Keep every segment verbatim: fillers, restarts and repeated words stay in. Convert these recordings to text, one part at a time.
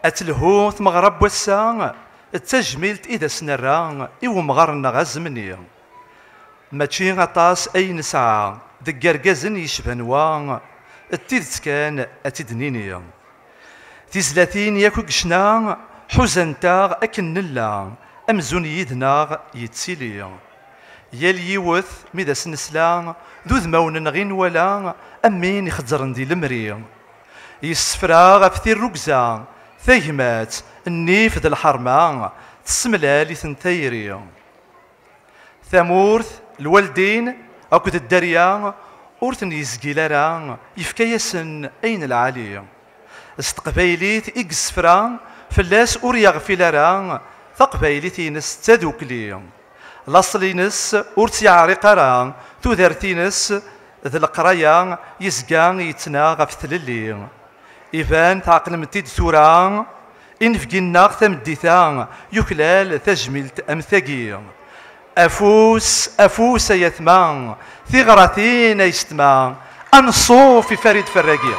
Ad telhu tmeɣra n wass-a, d tajmilt i d as-nerra i wemɣar-nneɣ azemni. Mačči aṭas ay nesɛa deg yergazen yecban wa, d tidet kan ad tt-id-nini. Tizlatin yakk i yecna ḥuzant-aɣ akken nella, amzun yid-neɣ yettili. Yal yiwet mi d as-nesla, d udmawen-nneɣ i nwala, am win ixezzren di lemri. Yessefra ɣef tirrugza, tagmat, nnif d lḥerma, tessemlal-iten tayri. Tamurt, lwaldin akked dderya ur ten-yezgil ara, yefka-yasen ayen lɛali. S teqbaylit i yessefra, fell-as ur yeɣfil ara, taqbaylit-ines d tadukli. Laṣel-ines ur tt-yeɛriq ara, tudert-ines d leqraya yezga yettnaɣ ɣef tlelli. Iban tɛeqlem-t-id tura, inebgi-nneɣ tameddit-a yuklal tajmilt am tagi. Afus, afus ay atma, tiɣratin ay yessetma, anṣuf i Farid Ferragi.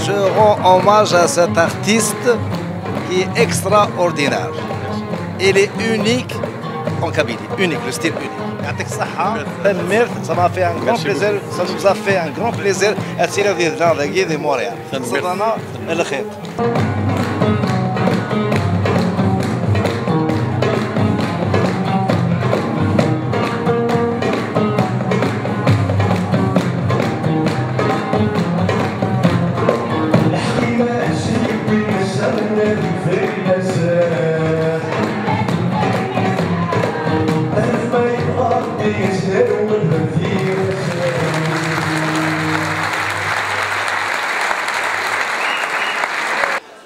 Je rends hommage à cet artiste qui est extraordinaire. Il est unique en Kabylie, unique, le style unique. يعطيك الصحة. Tanemmirt, ça m'a fait un grand plaisir, ça nous a fait un grand plaisir. Ad tiliḍ yid-neɣ dagi di Montréal. Tanemmirt. Ṣṣeḍana, lxir.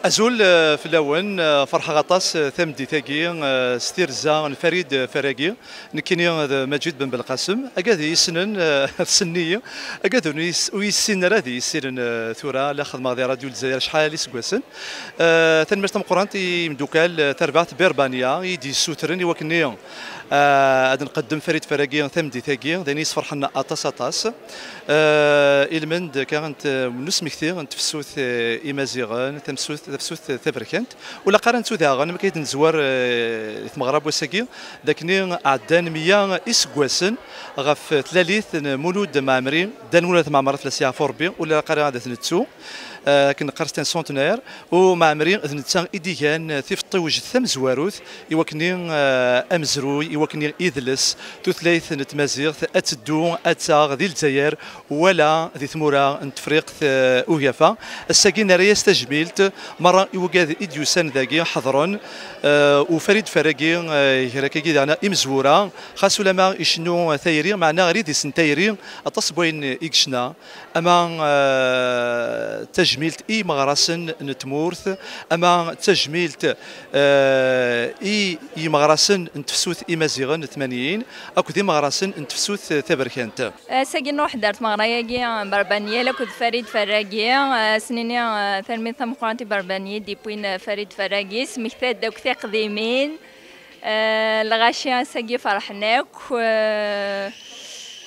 Azul, eh, fell-awen, eh, ferḥeɣ aṭas, eh, tameddit-agi, eh, s tirza n Farid, eh, Ferragi. Nekkini d Maǧid Ben Belqasem, agad i yessnen, eh, tsenni-yi, agad ur yis-, ur yessinen ara ad iyi-ssinen, eh, tura, la xedmeɣ di Radio Lezzayer acḥal iseggasen. Eh, tanemmirt tameqqrant i yimeddukal, eh, tarbaɛt Birbanya i d-yessutren i wakken-nni, eh, ad nqeddem Farid Ferragi tameddit-agi, d ayen i yesferḥen aṭas, aṭas. Eh, ilmend kan n t-, n usmekti n tefsut, eh, imaziɣen, tamsut, tafsut taberkant. Ur ilaq ara nettu daɣen, mi akka i d-nezwar, eh, i tmeɣra n wass-agi, d akken ɛeddan meyya iseggasen ɣef tlalit n Mulud Mɛemmri, Dda Lmulud At Mɛemmer ad t-yeɛfu Rebbi, ur ilaq ara ad t-nettu, eh, akken neqqar c'est un centenaire, u Mɛemmri d netta i d-igan tifeṭṭiwejt tamezwarut i wakken, eh, amezruy, i wakken idles, tutlayt n tmaziɣt ad teddu, ad taɣ di Lezzayer, wala di tmura n Tefriqt, eh, Ugafa. Ass-agi nerra-yas tajmilt, merra i wigad i d-yusan dagi, ḥeḍren, eh, u Farid Ferragi, eh, iger akkagi daɣen imezwura, xas ulama icennu tayri, meɛna ɣer idis n tayri, aṭas n wayen i yecna, ama, eh, tajmilt i yimeɣrasen n tmurt, ama tajmilt, eh, i yimeɣrasen n tefsut imaziɣen n tmanyin, akked imeɣrasen n tefsut taberkant. Ass-agi nruḥ-d ar tmeɣra-agi n Berbanyel akked Farid Ferragi. As-nini, eh, tanemmirt tameqqrant i Berbanyel i d-yewwin, eh, Farid Ferragi, smekta-d akk tiqdimin. Eh, lɣaci ass-agi ferḥen akk. Eh,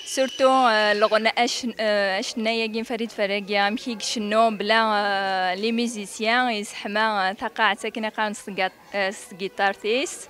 surtout, eh, leɣna ac-, eh, acennay-agi n Farid Ferragi, amek i icennu bla, eh, les musiciens, yesseḥma, eh, taqaɛet akken i qqaren s tga-, eh, s tgiṭart-is.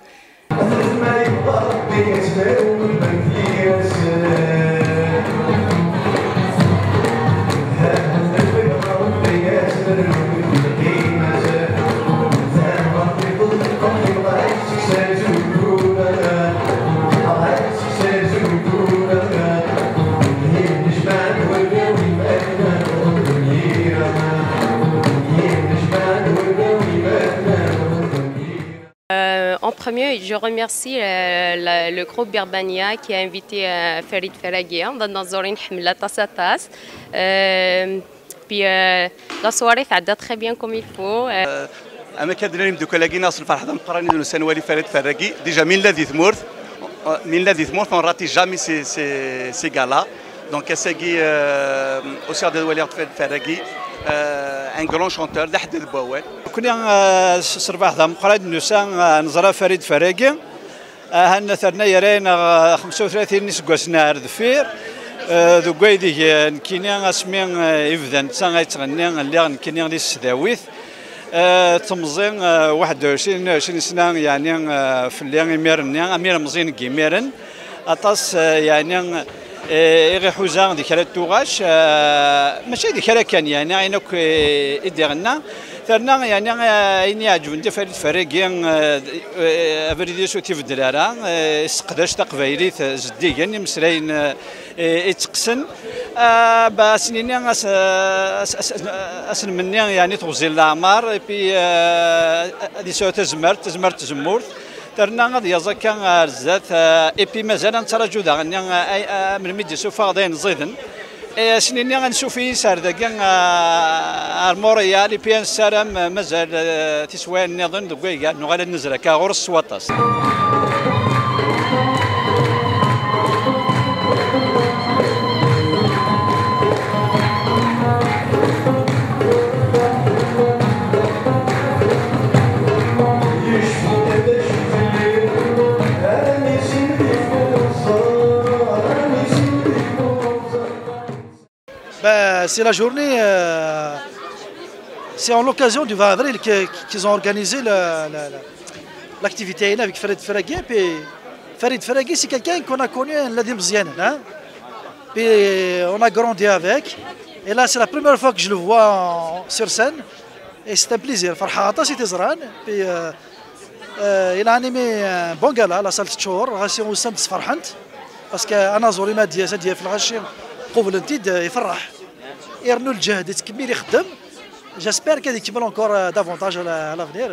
Premier, je remercie euh, la- le groupe Birbania qui a invité euh, Farid Faragi. Dans Zorin Hamla Tassatas. Euh, puis euh, la soirée fait très bien comme il faut. Euh, Am akka d-nnan imdukal-agi neɣ s lferḥ d ameqqran i d-nusa nwali Farid Faragi, déjà mi nella di tmurt, mi nella di tmurt on ratit jamais ces, ces, ces galas. Donc ass-agi euh, usiɣ-d ad waliɣ Farid Faragi, euh, un grand chanteur, d aḥeddad n wawal. Nekkni euh, s s rrbeḥ d ameqqran i d-nusa euh, neẓra Farid Faragi. Ahan terna yerra-aneɣ xemsa u tlatin n iseggasen ar deffir, eh, deg waydeg eh, nekkini asmi eh, ibda netta ad yettɣenni, lliɣ nekkini di tesdawit. Eh, temẓi eh, waḥed u ɛecrin, ɛecrin sna yeɛni eh, fell-i imir-nni, am ilemẓiyen n yimiren. Aṭas eh, yeɛni eh, i ɣ-iḥuza di kra n tuɣac, eh, mačči di kra kan, yeɛni ayen akk eh, i d-iɣenna. Terna yeɛni eh, ayen i iɛeǧben di Farid Faragi, eh, eh, abrid-is ur t-ibeddel ara, eh, yesseqdac taqbaylit eh, zeddigen, imeslayen eh, i itteqqsen. Ah, ba, ad s-nini as- as- as- as-nmenni yeɛni teɣzi n leɛmer, et puis eh, ad yesɛu tazmert, tazmert n tzemmurt. Terna ad yaẓ akka ar zdat, eh, et puis mazal ad nettraǧu daɣen eh, ay- eh, melmi d-isuffeɣ d ayen ẓiden. Eh, ad s-nini ansuf i yis ar dagi eh, ar Montréal, et puis ad nessaram eh, mazal eh, tiswayin nniḍen deg wayga nuɣal ad nezri akka ɣur-s s waṭas. Ben, c'est la journée, euh, c'est en l'occasion du vingt avril que- qu'ils ont organisé le- le- le- l'activité avec Farid Faragi. Puis Farid Faragi, c'est quelqu'un qu'on a connu, hein. Puis on a grandi avec. Et là, c'est la première fois que je le vois en- sur scène. Et c'est un plaisir. فرحة عطاس يتزران. Puis euh, euh, il a animé un bon gala, la salle تشور, غاسي وسام تسفرحنت. Parce que أنا زوري ما دياس ديال في الغاشي قبل انت يفرح. يرنو الجهد يتكمل يخدم. J'espère كان يكمل encore euh, davantage à la- à l'avenir.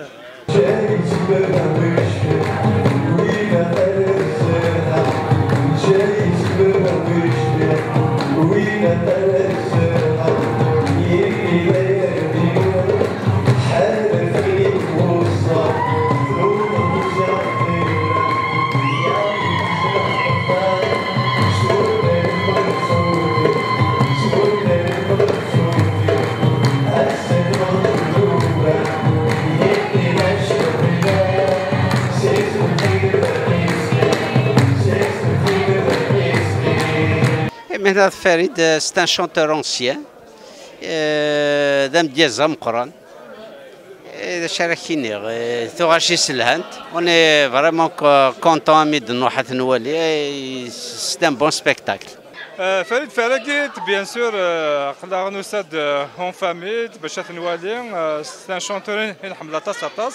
Imir Farid, euh, c'est un chanteur ancien, euh, d amedyaz ameqqran. Eh, d acu ara k-iniɣ, eh, tuɣac-is lhant. On est vraiment co- content mi d-nruḥ ad t-nwali. Eh, c'est un bon spectacle. Euh, Farid Faragi, bien sûr, euh, aql-aɣ nusa-d euh, en famille bac ad t-nwali. Euh, c'est un chanteur i nḥemmel aṭas aṭas.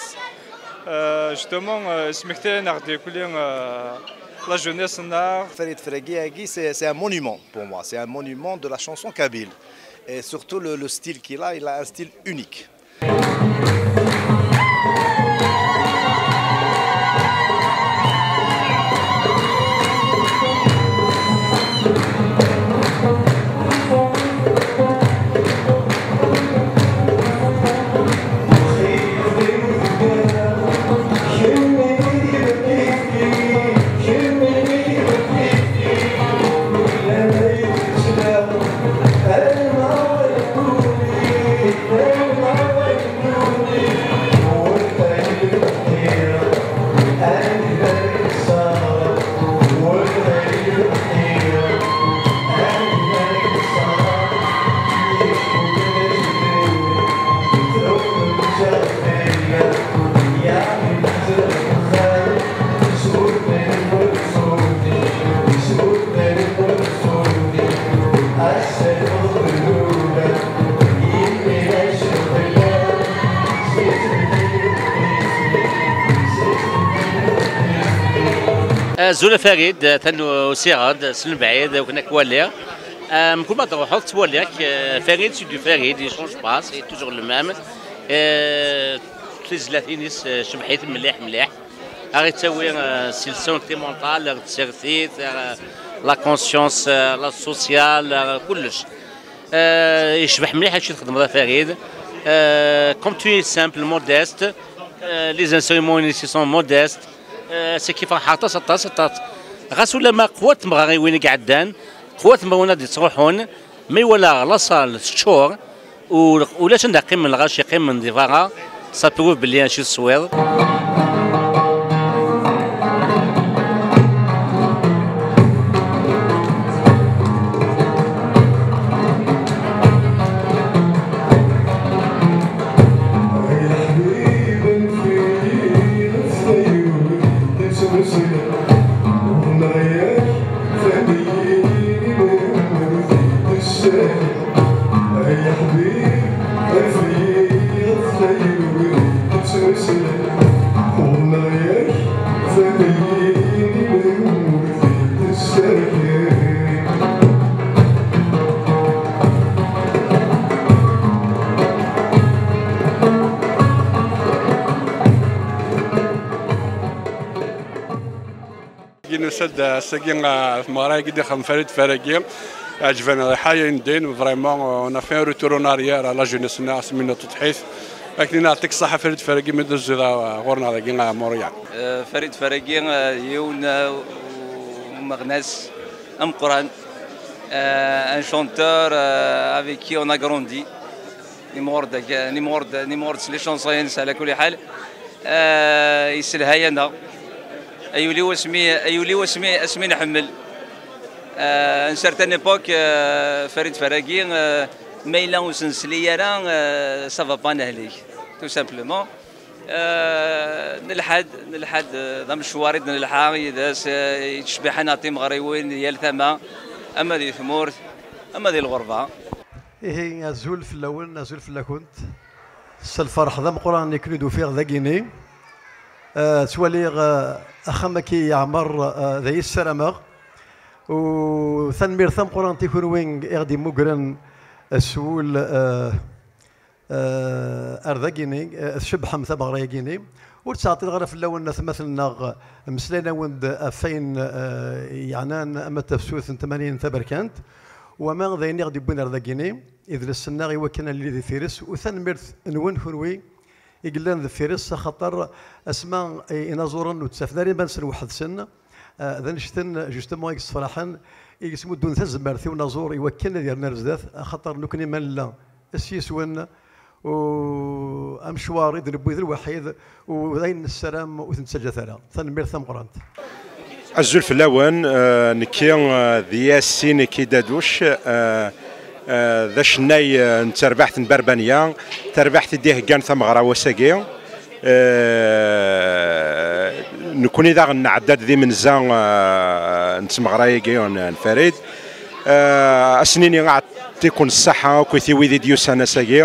Euh, justement, euh, yesmekta-aneɣ-d irkelli euh, la jeunesse-nneɣ. Farid Faragi, c'est c'est un monument pour moi. C'est un monument de la chanson kabyle. Et surtout le, le style qu'il a, il a un style unique. Azul a Farid, atan usiɣ-d s lebɛid akken ad k-waliɣ. Mkul ma d-truḥeḍ ttwaliɣ-k, Farid c'est du Farid, il change pas, c'est toujours le même. Tizlatin-is cebḥit mliḥ mliḥ. Aɣ-ittawi, euh, si le santé mentale, ar tsertit, ar, euh, la conscience, euh, la sociale, ar kullec. Euh, yecbeḥ mliḥ acu txedmeḍ a Farid. Euh, comme tu es simple, modeste, euh, les instruments ici sont modestes. Euh, c'est qui ferḥeɣ aṭas, aṭas, aṭas. Ɣas ulamma qwat tmeɣriwin i iɛeddan, qwat tmeɣriwin ad d-ittruḥun, mi walaɣ la salle teččur, ulac anda qqimen lɣaci, qqimen di berra, ça prouve belli acu teswiḍ. Nusa-d ass-agi ɣer tmeɣra-agi d-ixdem Farid Faragi. Ɛeǧben rriḥa-ya n din, vraiment, on a fait un retour en arrière à la jeunesse-nneɣ, asmi n tḍeḥḥit. Akken i neɛṭik ṣṣaḥa Farid Faragi mi d-tezziḍ ɣur-neɣ dagi ɣer Montréal. Euh, Farid Faragi, euh, yiwen, euh, umeɣnas ameqqran, euh, un chanteur, euh, avec qui on a grandi. Nimɣur d, nimɣur d, nimɣur d s les chansons-ines, ɛla kulli ḥal. Euh, yesselha-yaneɣ. Ay ul-iw asmi, ay ul-iw asmi, asmi nḥemmel. Euh, une certaine époque, euh, Farid Faragi, euh, ma yella ur s-nesli ara, euh, ça va pas nehlik, tout simplement. Euh, nelḥa-d, nelḥa-d, euh, d amecwar i d-nelḥa yid-s, euh, yettcebbiḥen ɣer timeɣriwin di yal tama, ama di tmurt, ama di lɣerba. Ihi, azul fell-awen, azul fell-akent. S lferḥ d ameqqran i ken-id-ufiɣ dagini. Eh, ttwaliɣ, eh, axxam-agi yeɛmer, eh, d ayi ssarameɣ. U tanemmirt tameqqrant i kunwi i ɣ-d-immugren s wul, eh, eh, ar dagini, eh, tcebbḥem tameɣra-yagini. Ur ttɛeṭṭileɣ ara fell-awen, atmaten-nneɣ, mmeslayen-awen-d ɣef wayen, eh, yeɛnan ama d tafsut n tmanyin taberkant, wama d ayen i ɣ-d-iwwin ar dagini, idles-nneɣ i wakken ad nili deffir-s, u tanemmirt-nwen kunwi i yellan deffir-s, axaṭer asma i-, inaẓuren ur ttafen ara iman-nsen weḥd-sen, eh, d annect-en, justement, i yessefraḥen, i yesmuddun tazmert i unaẓur i wakken ad yernu ar zdat, axaṭer nekkni ma nella s yiswen, u amecwar i d-newwi d lwaḥid, u d ayen nessaram ur t-nettaǧǧat ara. Tanemmirt tameqqrant. Azul fell-awen, eh, nekki, eh, d Yasin Kidaduc, eh, eh, d acennay, eh, n terbaɛt n Berbanya, tarbaɛt i d-iheggan tameɣra wass-agi. Eh, nekkni daɣen nɛedda-d d imenza, eh, n tmeɣra-agi n, n Farid. Eh, ad s-nini aɛṭiken ṣṣaḥa akkit i wid i d-yusan ass-agi.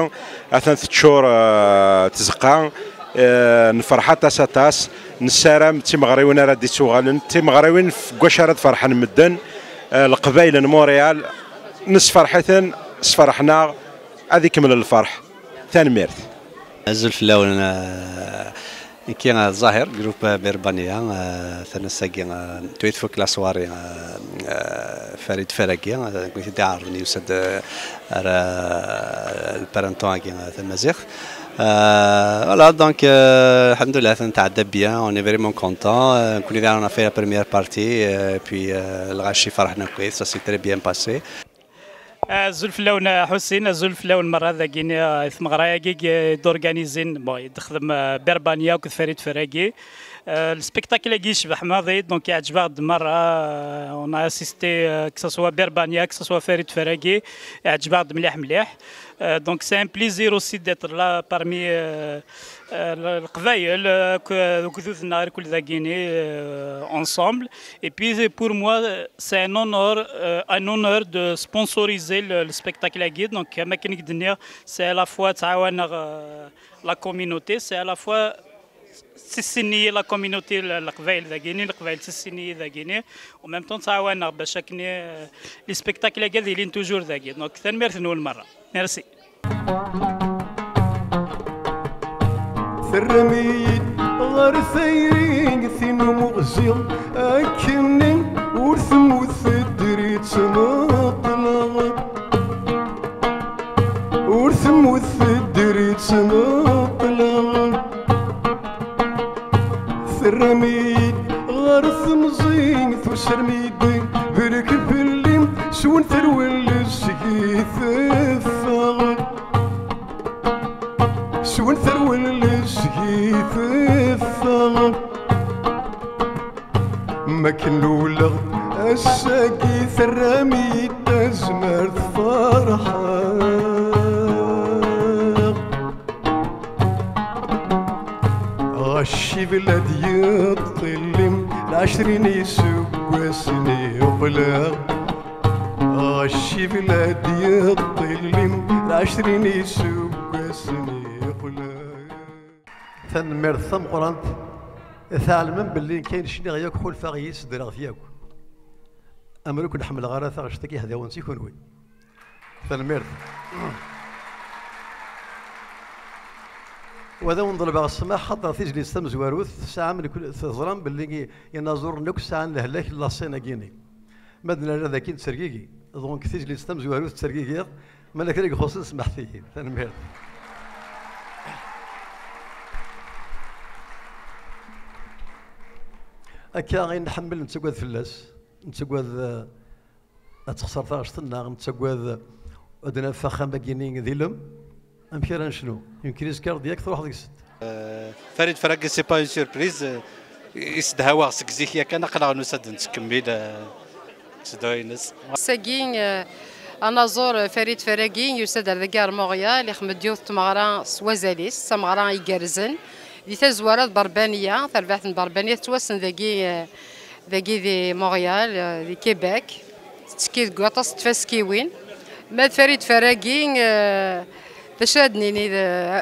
Atan teččur, eh, tzeqqa. Eh, nefreḥ aṭas, aṭas. Nessaram d timeɣriwin ara d-ittuɣalen, d timeɣriwin f-, deg wacu ara d-ferḥen medden. Eh, Leqbayel n Montréal, nessefreḥ-iten, sferḥen-aɣ, ad ikemmel lferḥ. Tanemmirt. Azul fell-awen, eh, nekki, eh, Zahir, groupe Berbania, eh, tansa-agi, eh, tura tfuk la soirée, eh, eh, Farid Faragi, eh, nekk i d-iɛerḍen yusa-d, eh, ar, eh, le printemps-agi, eh, tamaziɣt. Eh, voilà, donc, eh, alhamdoulilah, tɛedda bien, on est vraiment content. Eh, nekkni daɣen on a fait la première partie, eh, et puis, eh, lɣaci ferḥen akkit, ça s'est très bien passé. Azul fell-awen a Ḥusin, azul fell-awen merra dagini, eh, i tmeɣra-agi i d-organizin, bon, i d-texdem, eh, Berbania akked Farid Faragi. Eh, le spectacle-agi yecbeḥ maḍi, donc iɛǧeb-aɣ-d merra, eh, on a assisté, eh, que ce soit Berbania, que ce soit Farid Faragi, iɛǧeb-aɣ-d mliḥ mliḥ. Eh, donc c'est un plaisir aussi d'être là parmi, eh, eh, le-, Leqbayel, eh, ak-, ugdud-nneɣ irkul dagini, eh, ensemble. Et puis, pour moi, c'est un honneur, euh, un honneur de sponsoriser le, le spectacle-agi. Donc, am akken i k-d-nniɣ, c'est à la fois ttɛawaneɣ, euh, la communauté, c'est à la fois ttessiniɣ la communauté, le, Leqbayel dagini, Leqbayel ttessiniɣ dagini. En même temps, ttɛawaneɣ bac akken, euh, les spectacles-agi ad ilin toujours dagi. Donc, tanemmirt-nwen merra. Merci. Terram-iyi-d Ɣer tayri tin umuɣzi akkenni ur temmut tedri ttmeṭleɣ. Ur temmut tedri ttmeṭleɣ. Terram-iyi-d ɣer temẓi, tusrem-iyi-d, berk fell-i, swen terwel seg-i teffeɣ. Swen terwel seg-i teffeɣ. Makken luleɣ ass-agi, terram-iyi-d tazmert, ferḥeɣ. Ɣaci bla d yeṭṭili, lɛecrin iseggasen i uqleɣ. Ɣaci bla d yeṭṭili, lɛecrin iseggasen i uqleɣ. Tanemmirt tameqqrant. Tɛelmem belli nekk ayen cniɣ yakk ḥulfaɣ yis, ddreɣ-t yakk. Amer ur ken-ḥemmleɣ ara taɣect-agi, ḥdawen-tt i kunwi. Tanemmirt. Wa d awen-ḍelbeɣ ssmaḥ, xaṭer tizlit tamezwarut tesɛam, teẓram belli inaẓuren akk sɛan lehlak n la scène-agi-nni. Ma d-nerra d akin ttergigi, donc tizlit tamezwarut ttergigiɣ, ma la kra i ixuṣṣen smaḥet-iyi. Tanemmirt. Akka i nḥemmel, nettagad fell-as, nettagad, eh, ad texṣer taɣect-nneɣ, nettagad ad naf axxam-agi-nni d ilem. Amek ara necnu? Une crise cardiaque truḥ deg-sent. Farid Ferragi, c'est pas une surprise. Yessedha-aɣ seg zik yakan, aql-aɣ nusa-d nettkemmil, eh, ssedha-ines. Ass-agi, eh, anaẓur, eh, Farid Ferragi yusa-d ar dagi ar Montréal, ixmed yiwet n tmeɣra s wazal-is, d tameɣra igerrzen. Di tazwara d Berbaniya, tarbaɛt n Berbaniya tettwassen dagi, eh, dagi di Montréal, eh, di Québec. Tettekki deg waṭas n tfaskiwin. Ma d Farid Ferragi, eh, d acu ad d-nini, d, eh,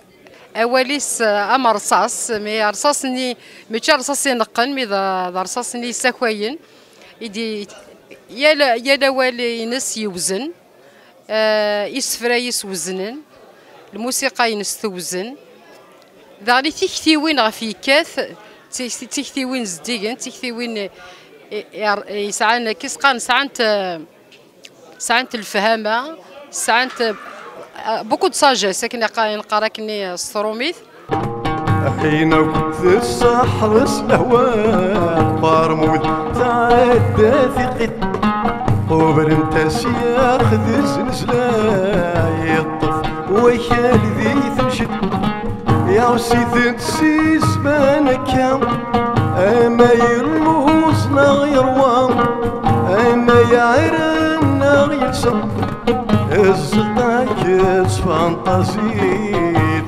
awal-is, eh, am rṣas, mi rṣas-nni, mačči rṣas ineqqen, mi d, d rṣas-nni yessakayen. I di, yal, yal awal-ines yewzen, eh, isefra-is weznen, lmusiqa-ines tewzen. Daɣen i tiktiwin ɣef yekkat, d ti-, tiktiwin zeddigen, tiktiwin, eh, eh, yesɛan, akka i s-qqaren, sɛant, eh, sɛant lefhama, sɛant, eh, beaucoup de sagesse, akken i qa-, i neqqar akkenni s trumit. Ayen akk tesseḥres lehwa, Bermud tɛedda tiqit. Qublent-as yax d zznezla, yeṭṭef wakal di temcit. Iɛuss-itent si zzman akka, ama yelmuẓ neɣ yerwa, ama yeɛra neɣ yelsa. Zzedda-k d tfanṭazit,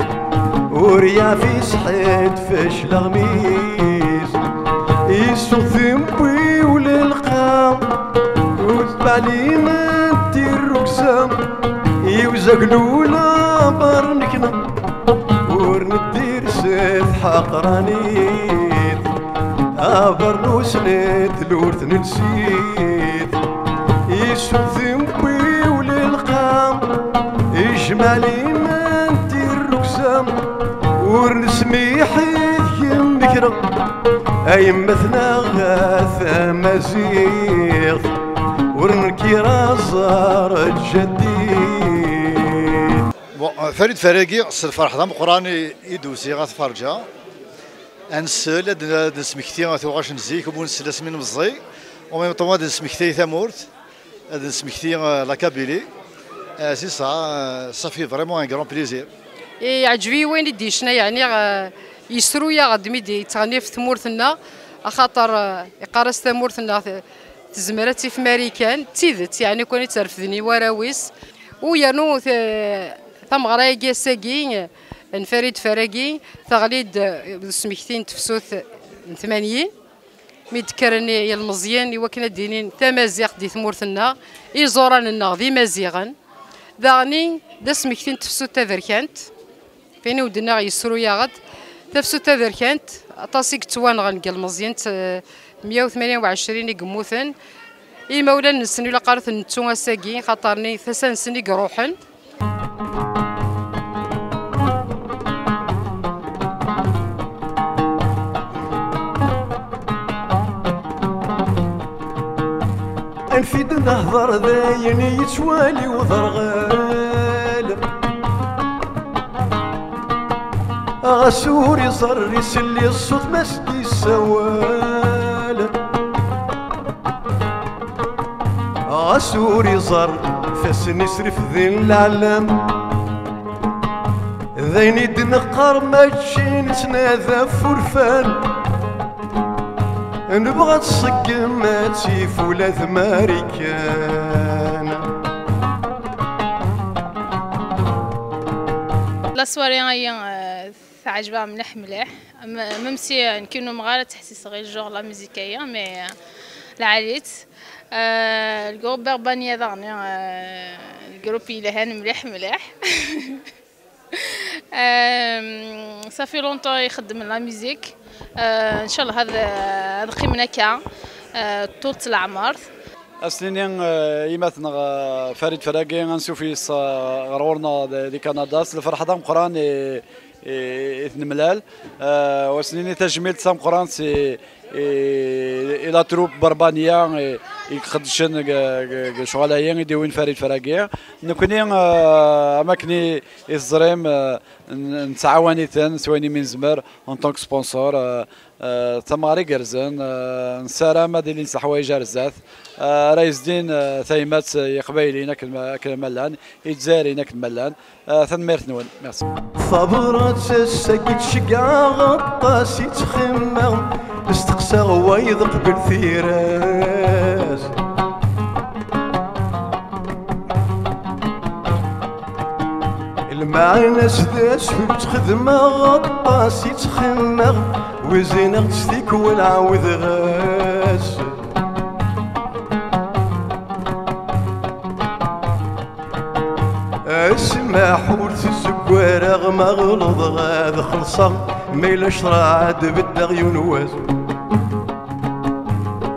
ur yeɛfis ḥedd f cclaɣem-is. Isuɣ timwi u lelqa, ur teɛlimemt tirrugza, i uzaglul abernikna, ur neddir s tḥaqranit. Abernus n tlurt nelsi-t, isutem win lqam, ijmal iman tirrugza, ur nesmiḥ i tgemmi kra, a yemma-tneɣ a tamaziɣt, ur nenkir aẓar n tjaddit. Bon, Farid Faragi, s lferḥ d ameqqran i, i d-usiɣ ad t-ferǧeɣ. Ad nsel, ad n-, ad nesmekti tuɣac n zik, umi nsell asmi nmeẓẓi, en même temps ad nesmekti tamurt, ad nesmekti, euh, la Kabylie. Euh, c'est ça, euh, ça fait vraiment un grand plaisir. Yeɛǧeb-iyi wayen i d-yecna, yeɛni, euh, yesru-yaɣ-d mi d-yettɣenni ɣef tmurt-nneɣ, axaṭer, euh, yeqqar-as tamurt-nneɣ t-, tezmer ad tif Marikan, d tidet, yeɛni kan i tt-refden i warraw-is. U yernu t-, tameɣra-agi ass-agi n Farid Faragi teɣli-d, eh, d usmekti n tefsut n tmanyin, mi d-kkren yilmeẓyen i wakken ad d-inin tamaziɣt di tmurt-nneɣ, iẓuran-nneɣ d imaziɣen. Daɣen d asmekti n tefsut taberkant. Tin i wen-d-nniɣ yessru-yaɣ-d tafsut taberkant, aṭas i yettwanɣen deg yilmeẓyen, t-, meyya u tmanya u ɛecrin i yemmuten. Imawlan-nsen ilaq ara ten-nettu ass-agi, xaṭer-nni tasa-nsen i iruḥen. Anef-id nehder d ayen i yettwali uderɣal. Ɣas ur iẓerr, isell i ṣṣut ma s-d-yessawal. Ɣas ur iẓerr, fassen-is refdin leɛlam. D ayen i d-neqqar mačči nettnadi ɣef urfan. Nebɣa ad tṣeggem ad tif ula d Marikan. La soirée-ayi, euh, teɛjeb-aɣ mliḥ mliḥ. M-, même si, euh, nekki ur numeɣ ara ttḥessiseɣ i genre la musique-ayi, mais, euh, lɛali-tt. Euh, le groupe Berbania daɣen, euh, le groupe yelhan mliḥ mliḥ. Euh, ça fait longtemps i xeddmen la musique. Euh, ncallah ad, ad qqimen akka, euh, ṭul leɛmer. Ad s-nini, euh, i yimat-nneɣ, euh, Farid Ferragi, ansuf yes, euh, ɣer ɣur-neɣ di, di Kanada, s lferḥ d ameqqran i, i, i t-nemlal. Euh, u ad s-nini tajmilt tameqqrant i, i, i la troupe Berbania i, i iqeddcen deg, deg, deg lecɣal-ayi i d-iwin Farid Ferragi. Nekni, euh, am akken i, i teẓrim, euh, n-, nettɛawan-iten s wayen imi nezmer en tant que sponsor. Euh, euh, d tameɣra igerrzen, euh, nessaram ad ilin s leḥwayeǧ ar zdat, euh, ara yezdin, euh, tayemmat i Iqbayliyen akken ma, akken ma llan, Izzayriyen akken ma llan. Euh, tanemmirt-nwen. Merci. Tabrat ass-agi tceggeɛ aṭas i ttxemma, steqsaɣ wayeḍ qbel tira-s. Lmeɛna-s d acu ttxedmeɣ aṭas i ttxemmeɣ, wizineɣ-tt tikwal ɛawdeɣ-as. Asmaḥ ur tzeggareɣ ma ɣelḍeɣ ad xellṣeɣ, ma yella ccreɛ ad beddeɣ yiwen wass.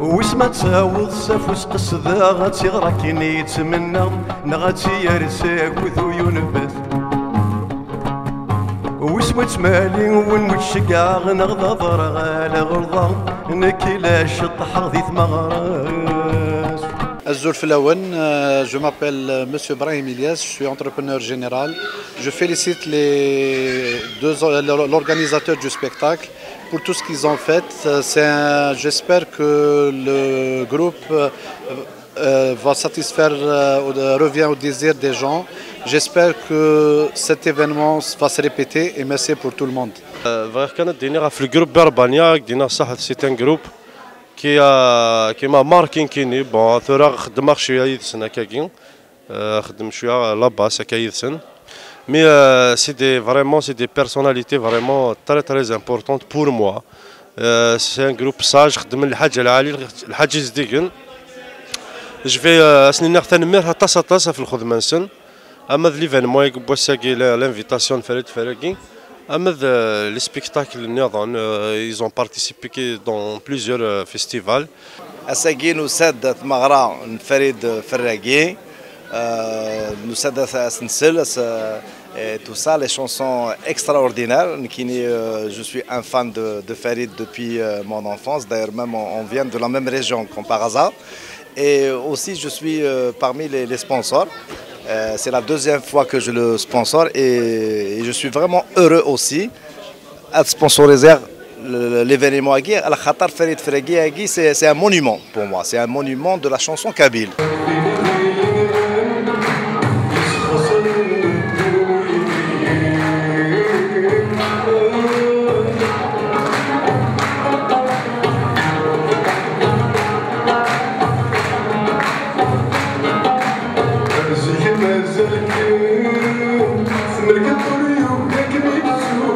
Wis ma ttaweḍ s afus qesdeɣ ad tiɣer akken i yettmenna, neɣ ad tt-yerr s agud u yunbet. Wis ma ttmali win mu ttceggeɣ neɣ d aderɣal ɣelḍeɣ, nekk i la ceṭṭḥeɣ di tmeɣra-s. Azul fell-awen, euh, je m'appelle, euh, Monsieur Brahim Ilyas, je suis entrepreneur général. Je félicite les deux, l'organisateur du spectacle pour tout ce qu'ils ont fait. Euh, c'est un, j'espère que le groupe, euh, euh, va satisfaire, euh, ou de, revient au désir des gens. J'espère que cet événement va se répéter et merci pour tout le monde. Euh, bɣiɣ kan ad d-iniɣ ɣef le groupe Berbania, ad d-iniɣ saḥit, c'est un groupe qui a, qui m'a marqué nekkini. Bon, tura xeddmeɣ cwiya yid-sen akkagi. Euh, xeddem cwiya la basse akka yid-sen. Mais, euh, c'est des, vraiment, c'est des personnalités vraiment très, très importantes pour moi. Euh, c'est un groupe sage, xeddmen lḥaǧa lɛali, lḥaǧa izdigen. Je vais, euh, ad sen-iniɣ tanemmirt aṭas, aṭas ɣef lxedma-nsen. Ama d l'événement-agi n wass-agi, la, l'invitation n Farid Ferragi, ama d, euh, les spectacles nniḍen, euh, ils ont participé dans plusieurs, euh, festivals. Ass-agi nusa-d tmeɣra n Farid Ferragi, euh, nusa-d as-, as-nsel, as-, et tout ça, les chansons extraordinaires. Nekkini, euh, je suis un fan de, de Farid depuis, euh, mon enfance. D'ailleurs, même on, on vient de la même région, comme par hasard. Et aussi, je suis, euh, parmi les, les sponsors. Euh, c'est la deuxième fois que je le sponsor et, et je suis vraiment heureux aussi. Ad sponsoriser l'événement-agi, ala xaṭer Farid Ferragi-agi, c'est, c'est un monument pour moi. C'est un monument de la chanson kabyle. Zik mazal-kem tmelkeḍ ur yugi ad kem-yettu.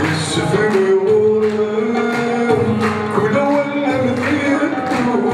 Yessefru ɣur-m kul awal am tirettut.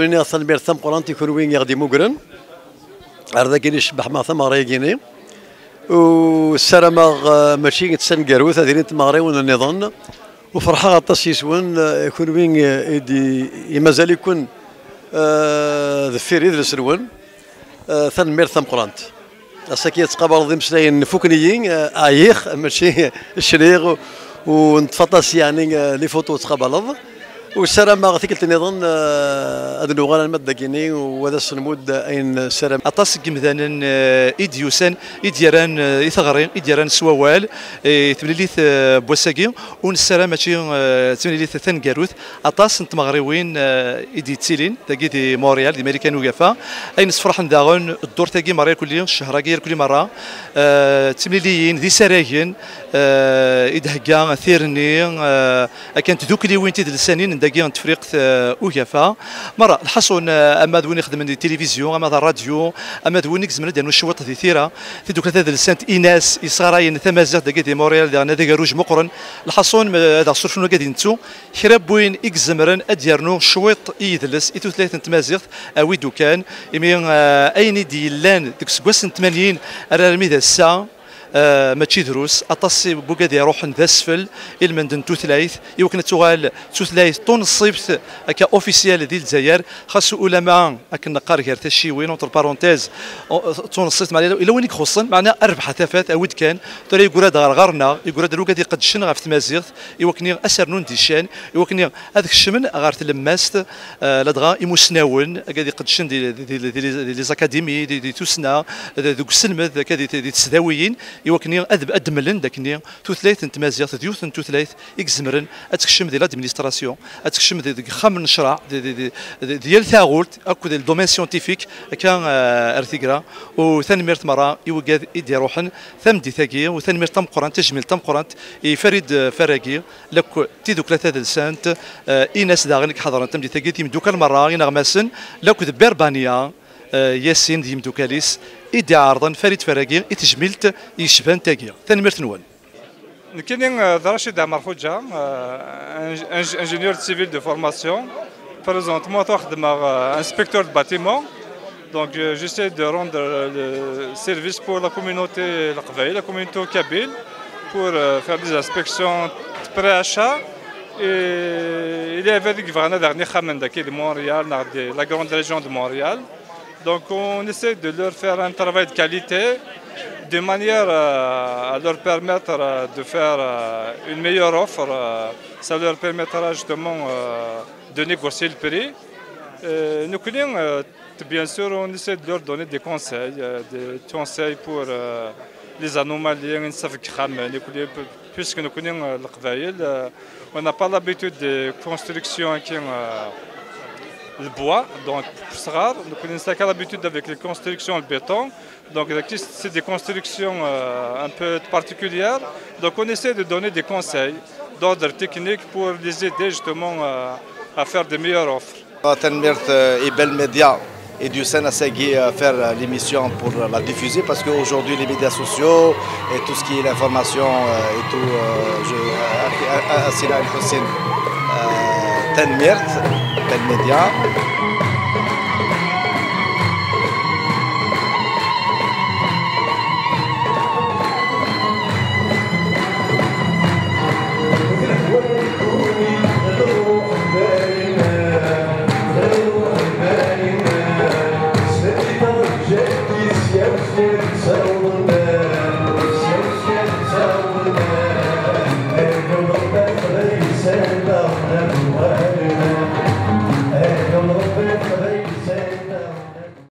Iniɣ tanemmirt tameqqrant i kunwi i ɣ-d-imugren ar dagi icebbeḥ ma tameɣra-agi-ni. U ssarameɣ, eh, mačči d taneggarut, ad ilint tmeɣriwin nniḍen. U ferḥeɣ aṭas yes-wen, eh, kunwi, eh, i d-, i mazal-iken, eh, deffir idles-nwen. Eh, tanemmirt tameqqrant. Ass-agi ad tqabaleḍ imeslayen fuken-iyi, eh, ɛyiɣ, mačči cniɣ, u, u neṭṭef aṭas, yeɛni, eh, les photos tettqabaleḍ. U ssarameɣ tikkelt nniḍen, eh, ad nuɣal alma d dagini, u ad as-nmudd ayen ssarameɣ. Aṭas n yimdanen, eh, i d-yusan, i d-yerran, eh, i teɣri, i d-yerran s wawal, eh, i temlilit, eh, n wass-agi, u nessaram mačči, eh, d timlilit taneggarut, aṭas n tmeɣriwin, eh, i d-yettilin, dagi di Montréal, di Marikan Ugafa. Ayen sefraḥen daɣen, ddurt-agi merra irkelli, ccher-agi irkelli merra, eh, d timliliyin, d isaragen, eh, i d-thegga tirni, eh, akken tdukliwin tidelsanin n dagi n Tefriqt, eh, Ugafa. Merra, lḥaṣun, eh, ama d win ixedmen di tilivizyu, ama d ṛṛadyu, ama d win i izemren ad d-yernu cwiṭ di tira, tidukla tadelsant Inas, yessɣarayen tamaziɣt dagi di Montréal, diɣen d agerruj meqqren. Lḥaṣun, eh, ad aɣ-surfen wagad i nettu, kra n win i izemren ad d-yernu cwiṭ i yidles, i tutlayt n tmaziɣt, awi-d ukan, imi, eh, ayen i d-yellan deg useggas n tmanyin ar armi d ass-a, eh, mačči drus, aṭas i wugad iruḥen d asfel i lmend n tutlayt, i wakken ad tuɣal d tutlayt tunṣibt akka officielle di Lezzayer, xas ulama akken neqqar gar tacciwin, entre parenthèses, o-, tunṣibt, meɛna ila win i ixuṣṣen, meɛna rrbeḥ a tafat, awi-d kan, tura yeggura-d ɣer ɣer-neɣ, yeggura-d ar wugad iqeddcen ɣef tmaziɣt, i wakken ad s-rnun di ccan, i wakken ad kecmen ɣer tlemmast, eh, ladɣa imusnawen, akka d iqeddcen di, di, di, di, di les académies, di, di tussna, di, deg uselmed, akka di, di tesdawiyin, i wakken ad, ad d-mlen d akken tutlayt n tmaziɣt d yiwet n tutlayt i izemren ad tekcem di l'administration, ad tekcem di, deg uxxam n ccreɛ, di, di, di, di, di yal taɣult, akked le domaine scientifique, akka, eh, ar tigra. U tanemmirt merra i wigad i d-iruḥen tameddit-agi, u tanemmirt tameqqrant, tajmilt tameqqrant i Farid, eh, Faragi, lakk tidukla tadelsant, eh, Inas daɣen i iḥeḍren tameddit-agi, d yimdukal merra ineɣmasen, lakk d Berbania, eh, Yasin d yimdukal-is i d-iɛerḍen Farid Faragi i tejmilt yecban tagi. Tanemmirt-nwen. Nekkini, eh, d Rachid Amar Khoudja, eh, ing-, ing-, ingénieur civil de formation. Présentement, xeddmeɣ, eh, inspecteur de bâtiment. Donc, euh, j'essaie de rendre, euh, le service pour la communauté, la Qbaïl, la communauté kabyle, pour, euh, faire des inspections de pré-achat. Et il y avait des gouvernements dernier de Montréal, dans de la grande région de Montréal. Donc, on essaie de leur faire un travail de qualité, de manière, euh, à leur permettre, euh, de faire, euh, une meilleure offre. Euh, ça leur permettra justement, euh, de négocier le prix. Euh, nous connaissons, euh, Bien sûr, on essaie de leur donner des conseils, euh, des conseils pour, euh, les anomalies, une savque, puisque nous connaissons, euh, le Qbaïl, euh, on n'a pas l'habitude de construction avec, euh, le bois, donc, pour ça, nous connaissons l'habitude avec les constructions en béton. Donc, c'est des constructions, euh, un peu particulières. Donc, on essaie de donner des conseils d'ordre technique pour les aider justement, euh, à faire de meilleures offres. Tanemmirt, euh, i Bell Media et du Sen Asagi, euh, faire, euh, l'émission pour la diffuser, parce qu'aujourd'hui les médias sociaux et tout ce qui est l'information, euh, et tout, euh, je, euh, euh, euh, Sina El Hussein, euh, tanemmirt, Bell Media.